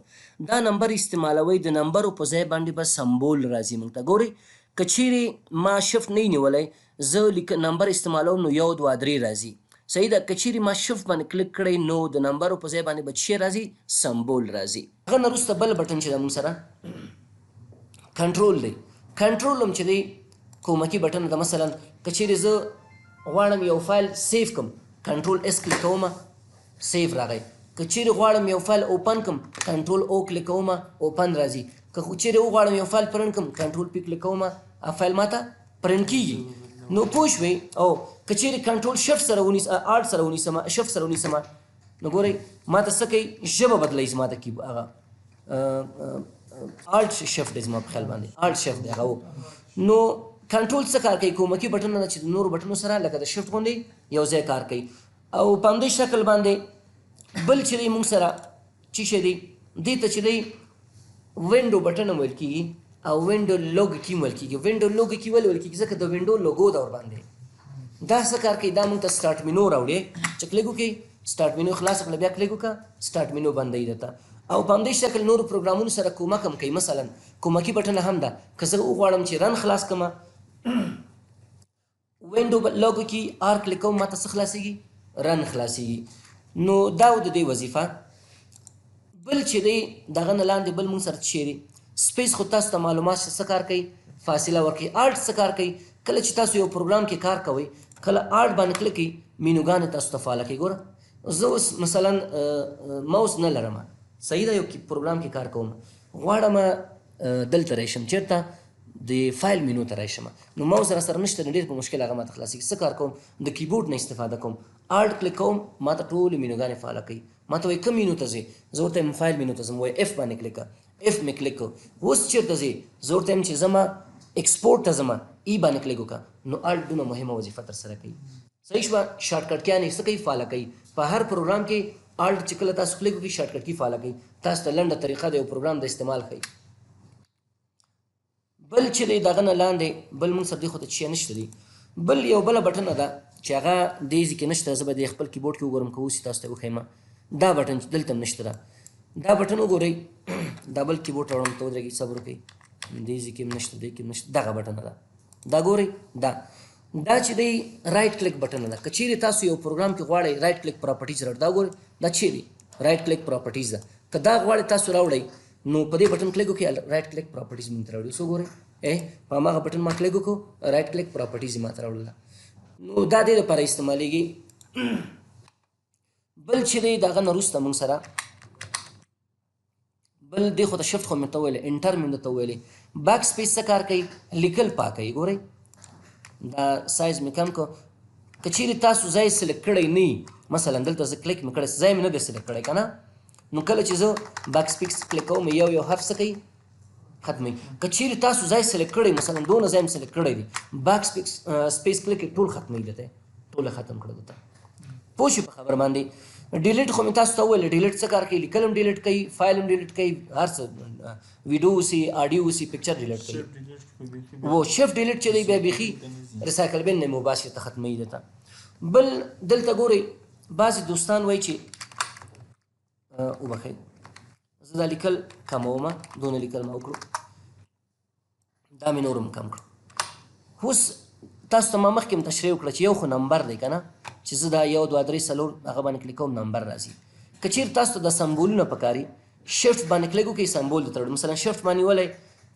دا نمبر استعمالوئ، د نمبرو په ځای باندې به سمبول راځي موږ ته. ګورئ که چیرې ما شفټ نه نیولی، زه نمبر استعمالوم نو 1 2 3 راځي، صحیح ده. که چیرې ما شفټ باندې کلیک کړی نو د نمبرو په ځای باندې به څه راځي؟ سمبول راځي. هغه نه وروسته بل بټن چې ده موږ سره کنټرول دی. کنټرول هم چې دی کومکي بټن ده. مثلا که چیرې زه غواړم یو فایل سیف کړم، کنټرول اس کلیک کوم، سیف راغی. که چیرې غواړم یو فایل اوپن کړم، کنټرول او کلیک کوم، اوپن راځي. که چیرې وغواړم یو فایل پرنټ کړم، کنټرول پی کلیک کوم، هغه فایل ماته پرنټ کیږي. نو پوه شوې؟ او که چیرې کنټرول شفټ سره ونیسم، آلټ سره ونیسم، شفټ سره ونیسم، نو ګورئ ماته څه کوي؟ ژبه بدلوي زما د کیبورډ. هغه آلټ شفټ دی زما په خیال باندې، آلټ شفټ دی هغه. نو کنټرول څه کار کوي؟ کومکي بټن ده چې د نورو بټنو سره لکه د شفټ غوندې یو ځای کار کوي. او په همدې شکل باندې بل چې دی موږ سره څه شی دی، دې ته چې دی وینډو بټن هم ویل کېږي او وینډو لوګ کی هم ویل کېږي. وینډو لوګ کی ولې ویل کېږي؟ ځکه د وینډو لوګو ده ورباندې. دا څه کار کوي؟ دا موږ ته سټارټ مینو راوړي، چې کلیک وکړي سټارټ مینو خلاص کړه، بیا کلیک وکړه سټارټ مینو بندوي درته. او په همدې شکل نورو پروګرامونو سره کومک هم کوي. مثلا کومکي بټن هم ده، که زه وغواړم چې رن خلاص کړم، وینډو لوګو کې آر کلیک کوم، ماته څه خلاصېږي؟ رن خلاصېږي. نو دا و د دې وظیفه. بل چې دی دغه نه لاندې بل موږ سره څه دی؟ سپیس. خو تاسو ته معلومات شته څه کار کوي؟ فاصله ورکوي. آلټ څه کار کوي؟ کله چې تاسو یو پروګرام کې کار کوئ، کله آلټ باندې کلیک کوئ، مینوګانې تاسو ته فعاله کوي. ګوره زه اوس مثلا ماوس نه لرم، صحیح ده، یو پروګرام کې کار کوم، غواړم دلته راشم، چېرته؟ د فایل مینو ته راشم، نو ماوس را سره نشته، نو ډېر په مشکل هغه ماته خلاصېږي. څه کار کوم؟ د کیبورډ نه استفاده کوم، آلټ کلیک کوم، ماته ټولې مینوګانې فعاله کوي. ماته وایي کوم مینو ته ځې؟ زه ورته وایم فایل مینو ته ځم، وایي اف باندې کلیک کړه، اف مې کلیک کړ. اوس چېرته ځې؟ زه ورته وایم چې ځمه اکسپورټ ته ځمه، ای باندې کلیک وکړه. نو آلټ دونه مهمه وظیفه ترسره کوي. صحیح شوه؟ شارټکټ کیانې څه کوي؟ فعاله کوي. په هر پروګرام کې آلټ چې کله تاسو کلیک وکړئ، شارټکټ کی فعاله کوي، تاسو ته لنډه طریقه د یو پروګرام د استعمال ښیي. بل چې دی دغه نه لاندې بل موږ سره دې خو ته څه نشته دی. بل یو بله بټنه ده چې هغه دې ځای کې نشته، زه به دې خپل کیبورډ کې وګورم که اوس تاسو ته وښیم. دا بټن چې دلته هم نشته ده، دا بټن وګورئ، دا بل کیبورډ راوړم، ته ودرېږئ، صبر وکړئ، دې ځای کې هم نشته، دې کې هم نشته، دغه بټنه ده، دا ګورئ، دا چې دی رایټ کلیک بټن ده. که چیرې تاسو یو پروګرام کې غواړئ رایټ کلیک پراپرټیز راوړئ، دا ګورئ، دا چیرې رایټ کلیک پراپرټیز ده، که دا غواړئ تاسو راوړئ نو په دې بټن کلیک وکړئ، رایټ کلیک پراپرټیز مونږ ته راوړي. څو ګورئ، په هماغه بټن ما کلیک وکړو، رایټ کلیک پراپرټیز یې ما ته راوړله. نو دا دې لپاره استعمالېږي. بل چې دی دغه نه وروسته مونږ سره بل دې خو ته شفټ خو مې ته وویلې، انټر مې درته وویلې. باک سپیس څه کار کوي؟ لیکل پاکوي. ګورئ دا سایز مې کم کړ. که چیرې تاسو ځای سلیکټ کړی نه وي، مثلا دلته زه کلیک مې کړی، ځای مې نه دی سلیکټ کړی که نه، نو کله چې زه باک سپیس کلیک کوم یو یو حرف څه کوي؟ ختموي. که چیرې تاسو ځای سلیکټ کړی، مثلا دونه ځای مې سلیکټ کړی دی، باک سپیس کلیک ټول ختموي درته، ټول ختم کړه درته. پوه شئ په خبر باندې؟ ډیلیټ خو مې تاسو ته وویل، ډیلیټ څه کار کوي؟ لیکل هم ډیلیټ کوي، فایل هم ډیلیټ کوي، هر څه، ویډیو اوسي، آډیو اوسي، پکچر ډیلیټ کوي. و شفټ ډیلیټ چې دی بیا بیخي ریسایکل بن نه مې وباسي ته ختموي درته. بل دلته ګورئ، بعضې دوستان وایي چې وبخښئ زه دا لیکل کموم، دونه لیکل ما وکړو، دا مې نور هم کم کړو. اوس تاسو ته ما مخکې هم تشریح وکړه چې یو خو نمبر دی که نه، چې زه دا 1 2 3 4 هغه باندې کلیک کوم نمبر راځي. که چیرې تاسو ته دا سمبولونه پکاري، شفټ باندې کلیک وکړئ، سمبول درته راوړي. مثلا شفټ باندې نیولی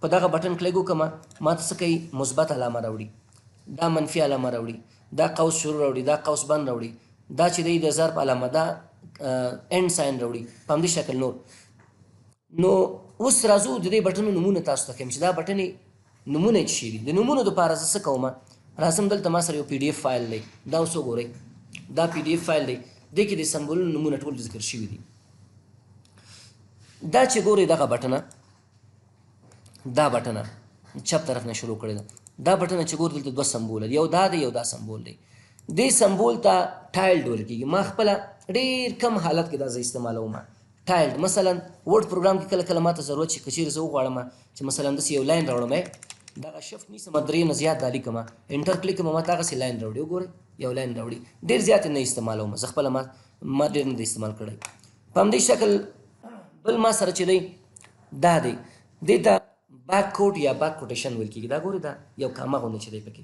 په دغه بټن کلیک وکړم، ما ته څه کوي؟ مثبت علامه راوړي، دا منفي علامه راوړي، دا قوس شروع راوړي، دا قوس بند راوړي، دا چې دی د ضرب علامه، دا and sign راوړي، په همدې شکل نور. نو اوس راځو د دې بټنو نومونه تاسو ته ښیم چې دا بټنې نومونه یې څه دي. د نومونو دپاره زه څه کوم، راځم دلته ما سره یو PDF فایل دی، دا اوس وګورئ، دا PDF فایل دی، دې کې د سمبولونو نومونه ټول ذکر شوي دي. دا چې ګورئ دغه بټنه، دا بټنه چپ طرف نه شروع کړې ده، دا بټنه چې ګورئ دلته دوه سمبول دي، یو دا دی یو دا سمبول دی. دې سمبول ته tilde ویل کېږي. ما خپله ډېر کم حالت کې دا زه استعمالوم tilde. مثلا Word پروګرام کې کله کله ما ته ضرورت شي، که چېرې زه وغواړم چې مثلا داسې یو line راوړم، دغه shift نیسم، درې نه زیات دا لیکم، enter کلیک کوم، ما ته هغسې line راوړي. وګورئ یو line راوړي، ډېر زیات نه استعمالوم زه خپله، ما ډېر نه دی استعمال کړی. په همدې شکل بل ما سره چې دی دا دی، دې ته back quote یا back quotation ویل کېږي. دا ګورئ دا یو کامه غوندې چې دی پکې،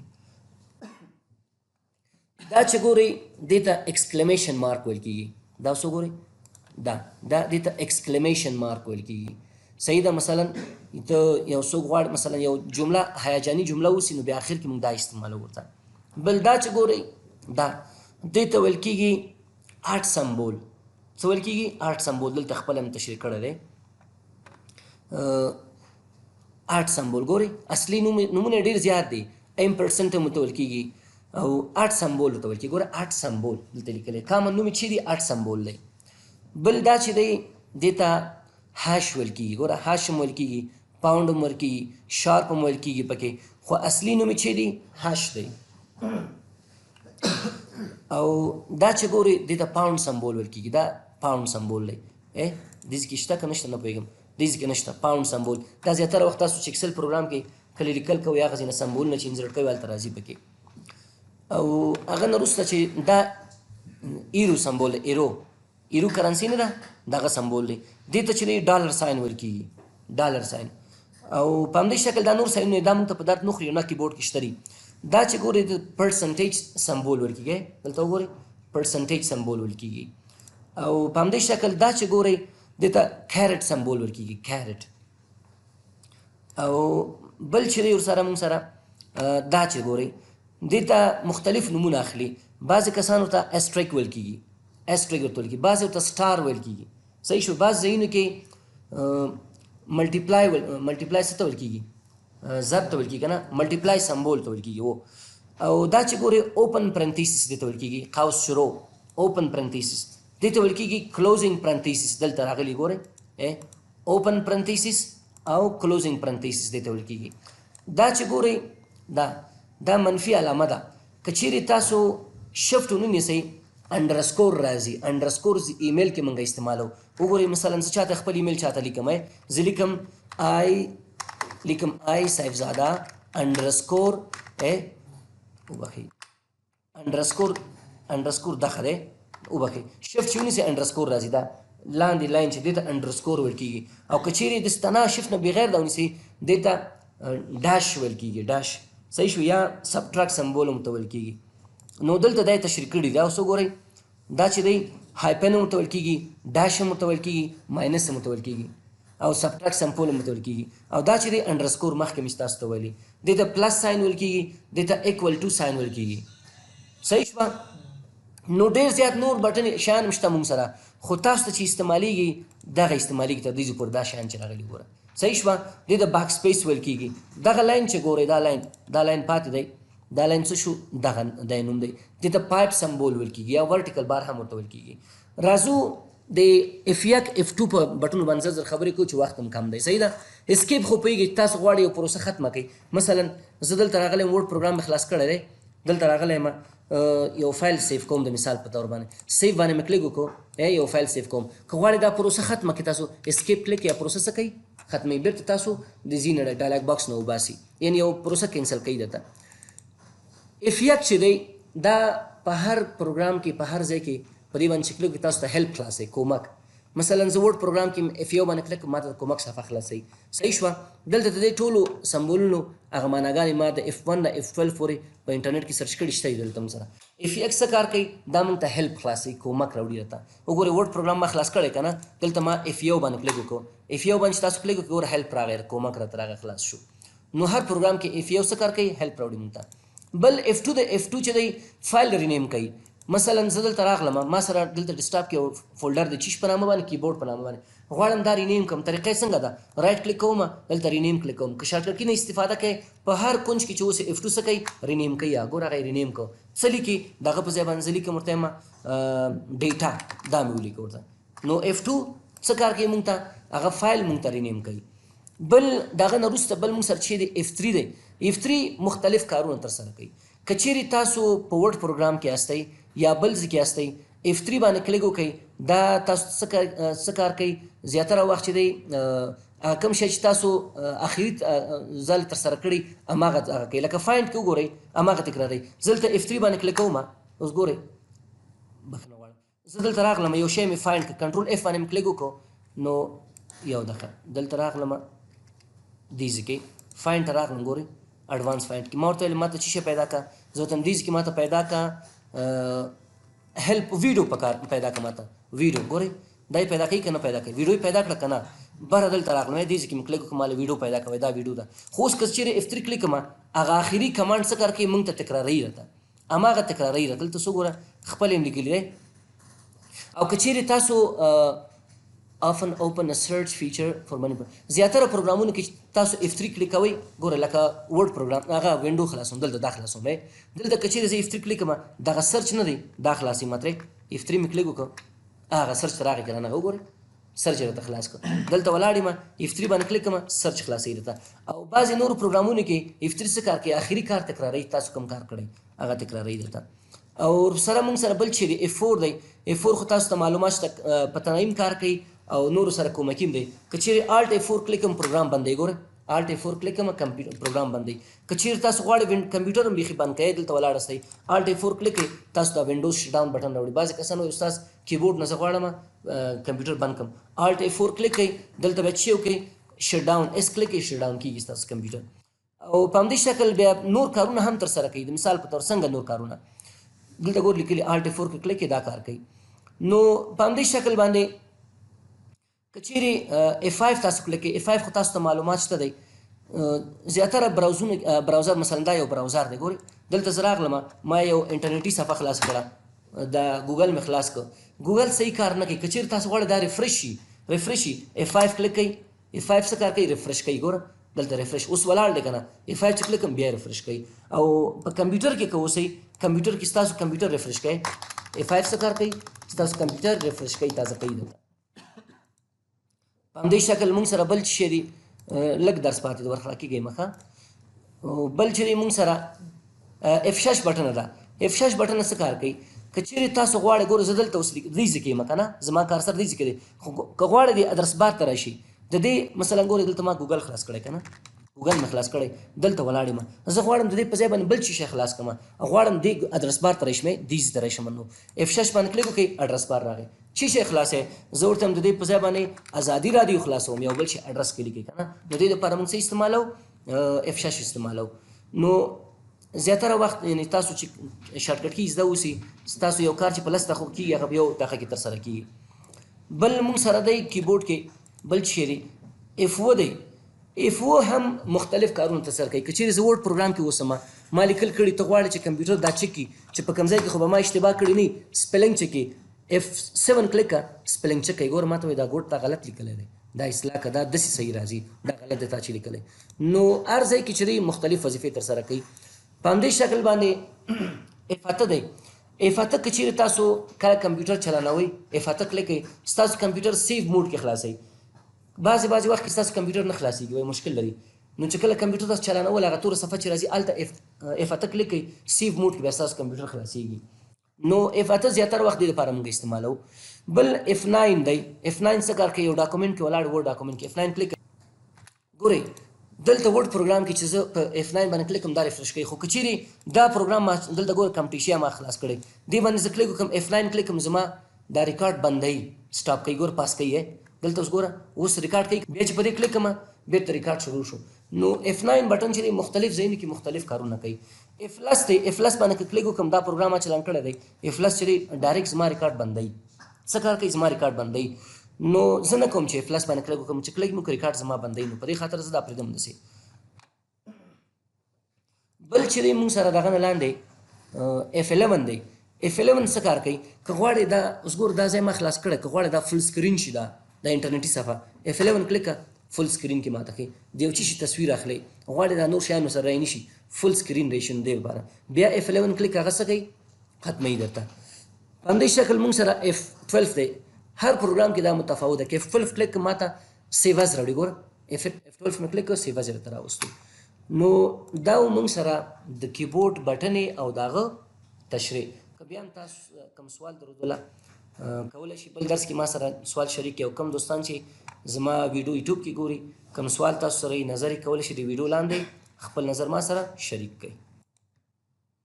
دا چې ګورئ دې ته exclamation mark ویل کېږي. دا اوس وګورئ، دا دې ته exclamation mark ویل کېږي. صحیح ده. مثلا ته یو څوک غواړي مثلا یو جمله هیجاني جمله اوسي، نو بیا اخر کې موږ دا استعمالوو ورته. بل دا چې ګورئ دا دې ته ویل کېږي at symbol. څه ویل کېږي؟ at symbol. دلته خپله مې تشریح کړی دی at symbol. ګورئ اصلي نومونه ډېر زیات دي، ampersand هم ورته ویل کېږي او at symbol ورته ویل کېږي. ګوره at symbol دلته لیکلی، common نوم یې چې دی at symbol دی. بل دا چې دی دې ته hash ویل کېږي. ګوره hash هم ویل کېږي، pound هم ویل کېږي، sharp هم ویل کېږي پکې، خو اصلي نوم یې چې دی hash دی. او دا چې ګورئ دې ته pound symbol ویل کېږي. دا pound symbol دی. دې ځای کې شته که نشته نه پوهېږم، دې ځای کې نشته pound symbol. دا زیاتره وخت تاسو چې Excel پروګرام کې کله لیکل کوئ هغه ځینې سمبولونه چې insert کوئ هلته راځي پکې. او هغه نه وروسته چې دا arrow symbol دی، arrow arrow currency نه ده، دغه سمبول دی. دې ته چې دی dollar sign ویل کېږي، dollar sign. او په همدې شکل دا نور sign ونه دا موږ ته په درد نه خوري، نه کیبورډ کې شته دي. دا چې ګورئ د percentage symbol ویل کېږي، دلته وګورئ percentage symbol ویل کېږي. او په همدې شکل دا چې ګورئ دې ته caret symbol ویل کېږي، caret. او بل چې دی ورسره موږ سره دا چې ګورئ دې ته مختلف نومونه اخلي. بعضې کسانو ته asterisk ویل کېږي، asterisk ورته ویل کېږي، بعضې ورته star ویل کېږي. صحیح شو. بعض ځایونو کې multiply multiply څه ته ویل کېږي؟ ضرب ته ویل کېږي که نه، multiply symbol ته ویل کېږي. او دا چې ګورئ open parenthesis دې ته ویل کېږي، قوس شروع open parenthesis دې ته ویل کېږي، closing parenthesis دلته راغلي ګورئ، open parenthesis او closing parenthesis دې ته ویل کېږي. دا چې ګورئ دا منفي علامه ده، که چیرې تاسو shift ونه نیسئ underscore راځي. underscore ایمیل کې مونږ استعمالو. وګورئ مثلا زه چاته خپل ایمیل چاته لیکم، زه لیکم I لیکم I صاحبزاده underscore وبخښئ underscore underscore دغه دی وبخښئ، shift چې ونیسئ underscore راځي. دا لاندې line چې دې ته underscore ویل کېږي. او که چیرې د ستنا shift نه بغیر دا ونیسئ دې ته dash ویل کېږي، dash. صحیح شو. یا subtract symbol هم ورته ویل کېږي. نو دلته دا یې تشریح کړي. دا اوس وګورئ دا چې دی hyphen هم ورته ویل کېږي، dash هم ورته ویل کېږي، minus هم ورته ویل کېږي، او subtract symbol هم ورته ویل کېږي. او دا چې دی underscore مخکې مې تاسو ته ویلي، دې ته plus sign ویل کېږي، دې ته equal to sign ویل کېږي. صحیح شوه. نو ډېر زیات نور بټن شیان هم شته مونږ سره، خو تاسو ته چې استعمالېږي دغه استعمالېږي تر دې ځایه پورې دا شیان چې راغلي ګوره. صحیح شوه. دې ته backspace ویل کېږي. دغه line چې ګورئ دا line، دا line پاتې دی، دا line څه شو؟ دغه دی نوم دی. دې ته pipe symbol ویل کېږي یا vertical bar هم ورته ویل کېږي. راځو د F1 F2 په بټونو باندې زر خبرې کوو چې وخت هم کم دی. صحیح ده. escape خو پوهېږئ چې تاسو غواړئ یو پروسه ختمه کړئ. مثلا زه دلته راغلی یم، Word پروګرام مې خلاص کړی دی، دلته راغلی یم، یو فایل save کوم. د مثال په تور باندې save باندې مې کلیک وکړو، یو فایل save کوم. که غواړئ دا پروسه ختمه کړئ تاسو escape کلیک یا پروسه څه کوي ختموي، بېرته تاسو د ځینې dialog box نه وباسي، یعنې یو پروسه cancel کوي درته. F1 چې دی دا په هر پروګرام کې په هر ځای کې په دې باندې چې کلیک وکړئ تاسو ته help خلاصوي، کومک. مثلا زه Word پروګرام کې F 1 باندې کلیک کوم، ماته د کومک صفحه خلاصوي. صحیح شوه. دلته د دې ټولو سمبولونو هغه معناګانې ما د F 1 نه F 12 پورې په انټرنیټ کې search کړي شته. دلته موږ سره F 8 څه کار کوي؟ دا موږ ته help خلاصوي، کومک راوړي راته. وګورئ، Word پروګرام ما خلاص کړی که نه، دلته ما F 1 باندې کلیک وکړو. F 1 باندې چې تاسو کلیک وکړئ، ګوره help راغی، کومک راته راغی، خلاص شو. نو هر پروګرام کې F 1 څه کار کوي؟ help راوړي موږ ته. بل F 2 د F 2 چې دی فایل rename کوي. مثلا زه دلته راغلم، ما سره دلته desktop کې یو folder دی چیش په نامه باندې، کیبورډ په نامه باندې، غواړم دا rename کوم. طریقې څنګه ده؟ right click کوم، دلته rename کلیک کوم. که shortcut key نه استفاده کوي، په هر کنج کې چې اوس F 2 څه کوي؟ rename کوي. ګوره هغه rename کو، څه لیکي دغه په ځای باندې زه لیکم ورته ما data، دا مې ولیکه ورته. نو F 2 څه کار کوي مونږ ته؟ هغه فایل مونږ ته rename کوي. بل دغه نه وروسته بل مونږ سره چې دی F 3 دی. F 3 مختلف کارونه ترسره کوي. که چیرې تاسو په Word پروګرام کې یاستئ یا بل ځای کې یاستئ، F 3 باندې کلیک وکړئ، دا تاسو څه کار کوي؟ زیاتره وخت چې دی هغه کوم شی چې تاسو اخري ځل ترسره کړي هماغه هغه کوي. لکه find کې وګورئ، هماغه تکراروي. زه دلته F 3 باندې کلیک کوم. اوس ګورئ، بښنه غواړم، زه دلته راغلم، یو شی مې find کړ، control F باندې مې کلیک وکړو. نو یو دقیقه، دلته راغلم، دې ځای کې find ته راغلم. ګورئ، advance find کې ما ورته ویل ما ته څه شی پیدا کړه؟ زه ورته دې ځای کې ما ته پیدا کړه help ویډیو پکار پیدا کړه ما ته ویډیو. ګورئ، دا یې پیدا کوي که نه پیدا کوي؟ ویډیو یې پیدا کړه که نه؟ بره دلته راغلم، دې ځای کې مې کلیک وکړ، ما له ویډیو پیدا کوي، دا ویډیو ده. خو اوس که چیرې F 3 کلیک کړم، هغه اخري command څه کار کوي؟ موږ ته تکراروي راته، هماغه تکراروي راته. دلته څه ګوره، خپل یې لیکلي دی. او که چیرې تاسو often open a search feature for many زیاتره پروګرامونو کې تاسو F 3 کلیک کوئ، ګوره لکه Word پروګرام هغه window خلاصوم، دلته دا خلاصوم. دلته که چیرې زه F 3 کلیک کوم، دغه search نه دی، دا خلاصوي. ما ترې F 3 مې کلیک وکړ، هغه search ته راغی که نه؟ وګورئ، search راته خلاص کړ. دلته ولاړ یم، F 3 باندې کلیک کوم، search خلاصوي راته. او بعضې نورو پروګرامونو کې F 3 څه کار کوي؟ اخري کار تکراروي، تاسو کوم کار کړی هغه تکراروي درته. او سره مونږ سره بل چې دی F 4 دی. F 4 خو تاسو ته معلومات شته، په تنهایي کار کوي او نورو سره کومکي هم دی. که چیرې Alt F 4 کلیک کوم، پروګرام بندوي. ګوره، Alt F 4 کلیک کوم، کمپیوټر پروګرام بندوي. که چیرې تاسو غواړئ کمپیوټر هم بیخي بند کړئ، دلته ولاړ یاستئ، Alt F 4 کلیک کړئ، تاسو ته Windows shut down button راوړي. بعضې کسان وایي استاد کیبورډ نه زه غواړم کمپیوټر بند کړم، Alt F 4 کلیک کړئ، دلته بیا چې وکړئ shut down S کلیک کړئ، shut down کېږي ستاسو کمپیوټر. او په همدې شکل بیا نور کارونه هم ترسره کوي. د مثال په تور څنګه نور کارونه؟ دلته ګور لیکلي Alt F 4 کې کلیک کړئ، دا کار کوي. نو په همدې شکل باندې که چیرې F 5 تاسو کلیک کړئ، F 5 خو تاسو ته معلومات شته دی. زیاتره براوزونه، browser مثلا دا یو browser دی. ګورئ، دلته زه راغلم، ما یو انټرنیټي صفحه خلاصه کړه، دا ګوګل مې خلاص کړ، ګوګل صحیح کار نه کوي. که چیرې تاسو غواړئ دا refresh شي، refresh شي، F 5 کلیک کړئ. F 5 څه کار کوي؟ refresh کوي. ګوره دلته refresh اوس ولاړ دی که نه؟ F 5 چې کلیک کړم بیا refresh کوي. او په کمپیوټر کې که اوسئ، کمپیوټر کې ستاسو کمپیوټر refresh کوي. F 5 څه کار کوي؟ ستاسو کمپیوټر refresh کوي، تازه کوي درته. په همدې شکل موږ سره بل څه شی دی؟ لږ درس پاتې دی، ورخلا کېږئ مه ښه. بل چې دی موږ سره F 6 بټنه ده. F 6 بټنه څه کار کوي؟ که چیرې تاسو غواړئ، ګوره زه دلته اوس دې ځای کې یم که نه، زما cursor دې ځای کې دی، خو که غواړئ دې address bar ته راشي د دې، مثلا ګورئ دلته ما ګوګل خلاص کړی که نه، ګوګل مې خلاص کړی، دلته ولاړ یم، زه غواړم د دې په ځای باندې بل څه شی خلاص کړم، غواړم دې address bar ته راشم، دې ځای ته راشم. نو F 6 باندې کلیک وکړئ، address bar راغی. څه شی خلاصې؟ زه ورته د دې په ځای باندې ازادي رادیو خلاصوم، یو بل شی ادرس کې لیکي که نه. نو دې لپاره موږ څه استعمالو؟ F 6 استعمالو. نو زیاتره وخت یعنی تاسو چې shortcut key زده اوسي، ستاسو یو کار چې په 10 دقیقو کېږي هغه په یو دقیقه کې ترسره کېږي. بل موږ سره دی کیبورډ کې بل څه شی دی؟ F 7 دی. F 7 هم مختلف کارونه ترسره کوي. که چیرې زه Word پروګرام کې اوسم، ما لیکل کړي، ته غواړې چې کمپیوټر دا چک کړي چې په کوم ځای کې خو به ما اشتباه کړې نه، spelling چک کړي، F 7 کلیک کړه، spelling چک کوي. ګوره ما ته وایي دا ګوټ تا غلط لیکلی دی، دا اصلاح کړه، دا داسې صحیح راځي، دا غلط دی تا چې لیکلی. نو هر ځای کې چې دی مختلف وظیفې ترسره کوي. په همدې شکل باندې F 8 دی. F 8 که چیرې تاسو کله کمپیوټر چلانوئ، F 8 کلیک کړئ، ستاسو کمپیوټر safe mode کې خلاصوي. بعضې بعضې وخت کې ستاسو کمپیوټر نه خلاصېږي، وایي مشکل لري. نو چې کله کمپیوټر تاسو چلانول، هغه توره صفحه چې راځي، هلته F 8 کلیک کړئ، safe mode کې بیا ستاسو کمپیوټر خلاصېږي. نو F 8 زیاتره وخت دې لپاره موږ استعمالوو. بل F 9 دی. F 9 څه کار کوي؟ یو document کې ولاړ، Word document کې F 9 کلیک کړئ. ګورئ دلته Word پروګرام کې چې زه په F 9 باندې کلیک کوم، دا refresh کوي. خو که چیرې دا پروګرام ما دلته ګوره کمپټیشیا ما خلاص کړی، دې باندې زه کلیک وکړم، F 9 کلیک کوم، زما دا ریکارډ بندوي. سټاپ کوي. ګور، پاس کوي. دلته اوس ګوره، اوس ریکارډ کوي. بیا چې په دې کلیک کوم، بیرته ریکارډ شروع شو. نو اف 9 بټن چې مختلف ځایونو کې مختلف کارونه کوي. اف لس دی، اف لس باندې کلیک وکم، دا پروګرام چلان کړی دی. اف لس چې ډایرکټ زما ریکارډ بندوي. څه کار کوي؟ زما ریکارډ بندوي. نو زه نه کوم چې اف لس باندې کلیک وکم، چې کلیک مو ریکارډ زما بندوي، نو په دې خاطر زه دا پرېږدم داسې. بل چې دی مونږ سره دغه نه لاندې اف 11 دی. اف 11 څه کار کوي؟ که غواړې دا اوس ګور، دا ځای ما خلاص کړی، که غواړې دا فول سکرین شي، دا د انټرنیټي صفحه، اف 11 کلیک، فول سکرین کې ماته ښیي. د یو چي تصویر اخلي، غواړې دا نور شیان سره رانه شي، فول سکرین راشي، نو دې لپاره بیا اف 11 کلیک، هغه څه کوي؟ ختموي درته. په همدې شکل مونږ سره اف 12 دی. هر پروګرام کې دا متفاوت ده. که اف 12 کلیک، ماته سیو از راوړي. ګوره، اف 12 مې کلیک کړ، سیو از یې راته راوستو. نو دا مونږ سره د کیبورډ بټنې او د هغه تشریح. که بیا هم تاسو کوم سوال درلودله، کولی شي بل درس کې ما سره سوال شریک کړئ. او کوم دوستان چې زما ویډیو یوټیوب کې ګوري، کوم سوال تاسو سره نظر، کولی شي د ویډیو لاندې خپل نظر ما سره شریک کړئ.